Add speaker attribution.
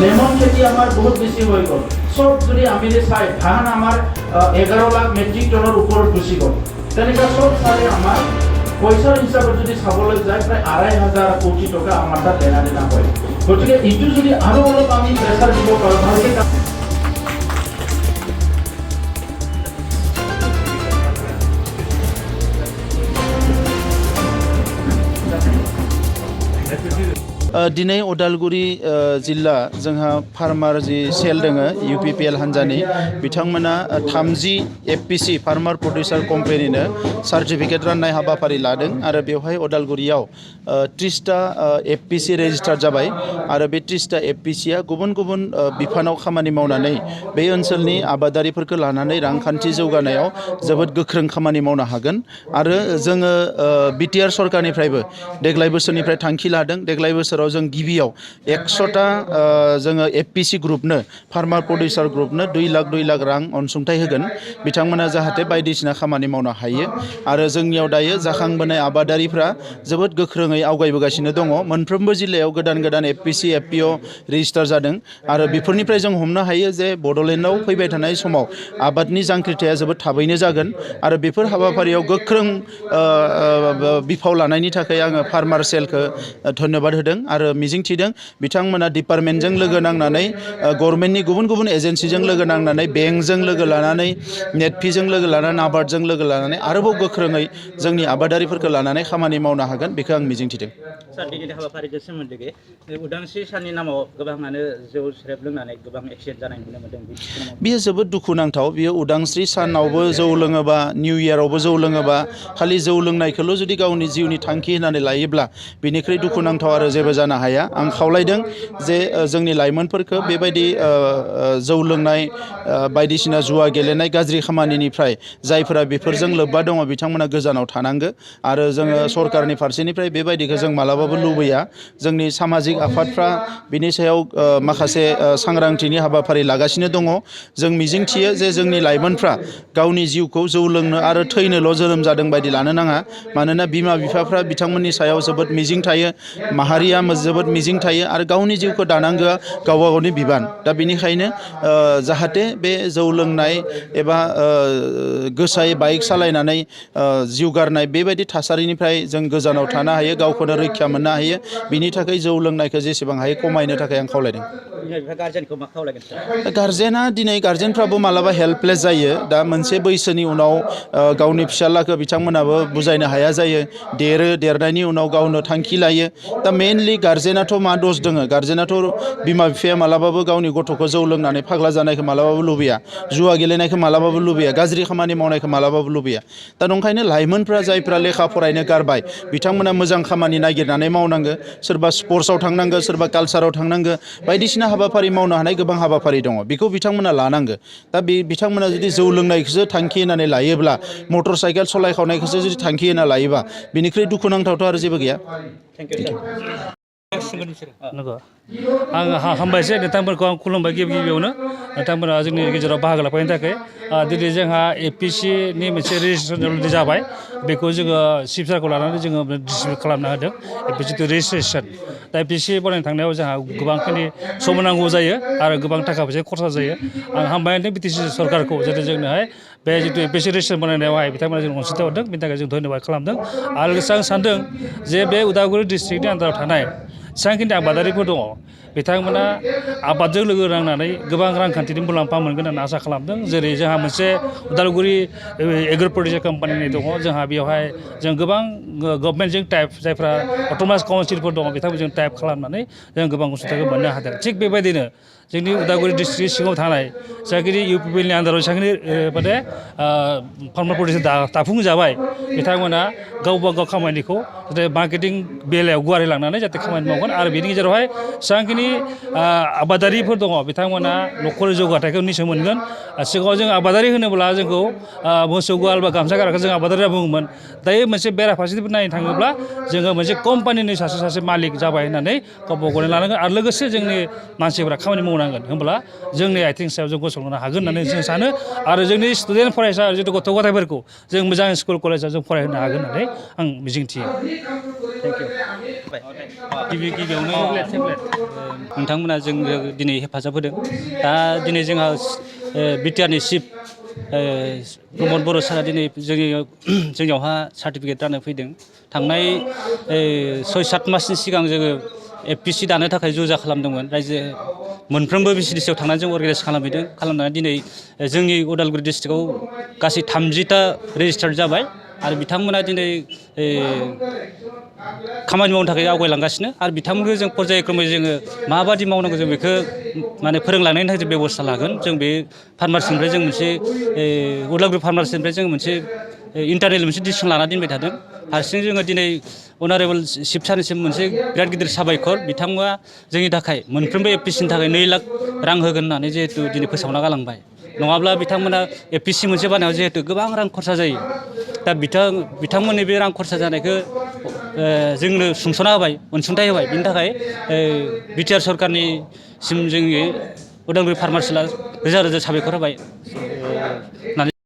Speaker 1: lemon খেতি আমার বহুত বেশি হয়ে গেল সব যদি আমি চাই ধান আমার 11 লাখ মেট্রিক টনের উপৰত গুচি গ'ল তেনেকুৱা সব চাই আমাৰ পইচাৰ হিচাপত যদি চাবলৈ যায় প্ৰায় 2,500 কোটি টকা আমাৰ তাত লেনা হয় গতিকে এইটো যদি আৰু অলপ আমি প্ৰেছাৰ দিব পাৰোঁ ভালকৈ दिनै उदालगुरि जिल्ला जोंहा फार्मार जि सेल दङ UPPL हान्जानि बिथांमोना 30 FPC फार्मार प्रडिउसार कम्पेनिनो सार्टिफिकेट राननाय हाबाफारि लादों आरो बेवहाय उदालगुरियाव 30टा FPC रेजिस्टार जाबाय आरो बे 30टा FPCआ गुबुन गुबुन बिफानाव खामानि मावनानै बे ओनसोलनि आबादारिफोरखौ लानानै रांखान्थि जौगानायाव जोबोद गोख्रों खामानि मावनो हागोन आरो जोङो BTR सरकारनिफ्रायबो देग्लाय बोसोरनिफ्राय थांखि लादों देग्लाय बोसोराव जों गिबियाव 100टा जोङो FPC ग्रुपनो फार्मार प्रडिउसार ग्रुपनो 2 लाख रां अनसुंथाइ होगोन बिथांमोना जाहाथे बायदिसिना खामानि मावनो हायो आरो जोंनियाव दायो जाखांबोनाय आबादारिफ्रा जोबोद गोख्रोङै आवगायबोगासिनो दङ मोनफ्रोमबो जिल्लायाव गोदान FPC FPO रेजिस्टार जादों आरो बेफोरनिफ्राय जों हमनो हायो जे बड'लेण्डआव फैबाय थानाय समाव आबादनि जांख्रिथाया जोबोद थाबैनो जागोन आरो बेफोर हाबाफारियाव गोख्रों बिफाव लानायनि थाखाय आङो फार्मार सेलखौ धन्यबाद होदों आरो मिजिंथिदों बिथांमोना डिपार्टमेन्टजों लोगो नांनानै गभर्नमेन्टनि गुबुन एजेन्सिजों लोगो नांनानै बेंकजों लोगो लानानै नेटफिजों लोगो लानानै नाबार्डजों लोगो लानानै आरोबाव गोख्रोङै जोंनि आबादारिफोरखौ लानानै खामानि मावनो हागोन बेखौ आं मिजिंथिदों
Speaker 2: सार दिनैनि हाबाफारिजों सोमोन्दो उदांस्रि साननि नामाव गोबाङानो जौ सेरेब लोंनानै गोबां एक्सिडेन्ट जानाय नुनो मोन्दों
Speaker 1: बियो जोबोद दुखुनांथाव बियो उदांस्रि सानावबो जौ लोङोबा निउ इयारावबो जौ लोङोबा खालि जौ लोंनायखौल' जुदि गावनि जिउनि थांखि होननानै लायोब्ला बिनिख्रुइ दुखुनांथाव आरो जेबो जानो हाया आं खावलायदों जे जोंनि लाइमोनफोरखौ बेबायदि जौ लोंनाय बायदिसिना जुवा गेलेनाय गाज्रि खामानिनिफ्राय जायफोरा बेफोरजों लोब्बा दङ बिथांमोना गोजानाव थानांगौ आरो जोङो सरकारनि फारसेनिफ्राय बेबायदिखौ जों मालाबाबो लुबैया जोंनि सामाजिक आफादफ्रा बिनि सायाव माखासे सांग्रांथिनि हाबाफारि लागासिनो दङ जों मिजिंथियो जे जोंनि लाइमोनफ्रा गावनि जिउखौ जौ लोंनो आरो थैनोल' जोनोम जादों बायदि लानो नाङा मानोना बिमा बिफाफ्रा बिथांमोननि सायाव जोबोद मिजिं थायो माहारिया जोबोद मिजिं थायो आरो गावनि जिउखौ दानांगौआ गावबा गावनि बिबान दा बेनिखायनो जाहाथे बे जौ लोंनाय एबा गोसायै बाइक सालायनानै जिउ गारनाय बेबायदि थासारिनिफ्राय जों गोजानाव थानो हायो गावखौनो रैखा मोननो हायो बिनि थाखाय जौ लोंनायखौ जेसेबां हायो खमायनो थाखाय आं खावलायदों गार्जेना दिनै गार्जेनफ्राबो मालाबा हेल्पलेस जायो दा मोनसे बैसोनि उनाव गावनि फिसालाखौ बिथांमोनाबो बुजायनो हाया जायो देरनायनि उनाव गावनो थांखि लायो दा मेइनलि गार्जेनाथ' मा दस दङ गार्जेनाथ' बिमा बिफाया मालाबाबो गावनि गथ'खौ जौ लोंनानै फाग्ला जानायखौ मालाबाबो लुबैया जुवा गेलेनायखौ मालाबाबो लुबैया गाज्रि खामानि मावनायखौ मालाबाबो लुबैया दा नंखायनो लाइमोनफ्रा जायफ्रा लेखा फरायनो गारबाय बिथांमोना मोजां खामानि नागिरनानै मावनांगौ सोरबा स्पर्ट्सआव थांनांगौ सोरबा कालसाराव थांनांगौ बायदिसिना हाबाफारि मावनो हानाय गोबां हाबाफारि दङ बेखौ बिथांमोना लानांगौ दा बिथांमोना जुदि जौ लोंनायखौसो थांखि होनानै लायोब्ला मटर साइकेल सालायखावनायखौसो जुदि थांखि होना लायोबा बिनिख्रुइ दुखुनांथावथ' आरो जेबो गैया
Speaker 3: नंगौ आं हामबायसै नोंथांमोनखौ आं खुलुमबाय गिबियावनो नोंथांमोना जोंनि गेजेराव बाहागो लाफैनायनि थाखाय दिनै जोंहा FPCनि मोनसे रेजिस्ट्रेसन जाबाय बेखौ जोङो चिफ सारखौ लानानै जोङो डिस्ट्रिबिउट खालामना होदों FPC रेजिस्ट्रेसन दा FPC बनायनो थांनायाव जोंहा गोबांखिनि सम नांगौ जायो आरो गोबां थाखा फैसा खरसा जायो आं हामबाय होनदों BTC सरकारखौ जाहाथे जोंनोहाय बे जितु FPC रेजिस्ट्रेसन बनायनायावहाय बिथांमोना जों अनसुंथाइ हरदों बेनि थाखाय जों धन्यबाद खालामदों आरो लोगोसे आं सानदों जे बे उदालगुरि डिस्ट्रिक्टनि आन्दाराव थानाय जेसेबांखिनि आबादारिफोर दङ बिथांमोना आबादजों लोगो नांनानै गोबां रांखान्थिनि मुलाम्फा मोनगोन होनना आसा खालामदों जेरै जोंहा मोनसे उदालगुरि एग्र' प्रडिउसार कम्पानि दङ जोंहा बेवहाय जों गोबां गभर्नमेन्टजों टाइप जायफ्रा अट'नमास काउन्सिलफोर दङ बिथांमोनजों टाइप खालामनानै जों गोबां अनसुंथाइखौ मोननो हादों थिग बेबायदिनो जोंनि उदालगुरि डिस्ट्रिक्टनि सिङाव थानाय जाखिनि UPPLनि आन्दाराव जेसेबांखिनि माने फार्मार प्रडिउसार दाफुंजाबाय बिथांमोना गावबा गाव खामानिखौ जाहाथे मार्केटिं बेलायाव गुवारै लांनानै जाहाथे खामानि मावगोन आरो बेनि गेजेरावहाय जेसेबांखिनि आबादारिफोर दङ बिथांमोना न'खरनि जौगाथायखौ निसय मोनगोन सिगाङाव जों आबादारि होनोब्ला जोंखौ मोसौ गुवाल बा गामसा गाराखौ जों आबादारिया बुङोमोन दायो मोनसे बेराफारसेनिफ्राय नायनो थाङोब्ला जोङो मोनसे कम्पानिनि सासे मालिक जाबाय होननानै गावबा गाव लानांगोन आरो लोगोसे जोंनि मानसिफोरा खामानि मावनांगोन होनब्ला जोंनि आथिं सायाव जों गसंनो हागोन होननानै जों सानो आरो जोंनि स्टुडेन्ट फरायसा जिथु गथ' गथायफोरखौ जों मोजां स्कुल कलेजाव जों फरायहोनो हागोन होननानै आं मिजिंथियो थेंक इउ गिबियावनो नोंथांमोना जों दिनै हेफाजाब होदों दा दिनै जोंहा बिटिआरनि चिफ प्रमद बर' सारा दिनै जोंनियावहा सार्टिफिकेट राननो फैदों थांनाय 6-7 मासनि सिगां जोङो FPC दानो थाखाय जुजा खालामदोंमोन रायजो मोनफ्रोमबो VCDC आव थांनानै जों अर्गानाइज खालामहैदों खालामनानै दिनै जोंनि उदालगुरि डिस्ट्रिक्टआव गासै 30टा रेजिस्टार्ड जाबाय आरो बिथांमोना दिनै खामानि मावनो थाखाय आवगायलांगासिनो आरो बिथांमोनखौ जों पर्यायक्रमै जोङो माबादि मावनांगौ जों बेखौ माने फोरोंलांनायनि थाखाय जों बेबस्था लागोन जों बे फार्मासिनिफ्राय जों मोनसे उदालगुरि फार्मासिनिफ्राय जों मोनसे इन्टारनेल मोनसे डिसिसन लाना दोनबाय थादों फारसेथिं जोङो दिनै अनारेबल चिफ सारनिसिम मोनसे बिराद गिदिर साबायखर बिथांमोना जोंनि थाखाय मोनफ्रोमबो FPCनि थाखाय 2 लाख रां होगोन होननानै जिहेतु दिनै फोसावना गालांबाय नङाब्ला बिथांमोना FPC मोनसे बानायाव जिहेतु गोबां रां खरसा जायो दा बिथांमोननि बे रां खरसा जानायखौ जोंनो सुंस'ना होबाय अनसुंथाइ होबाय बिनि थाखाय बिटिआर सरकारनिसिम जोंनि उदालगुरि फार्मासिला रोजा रोजा साबायखर होबाय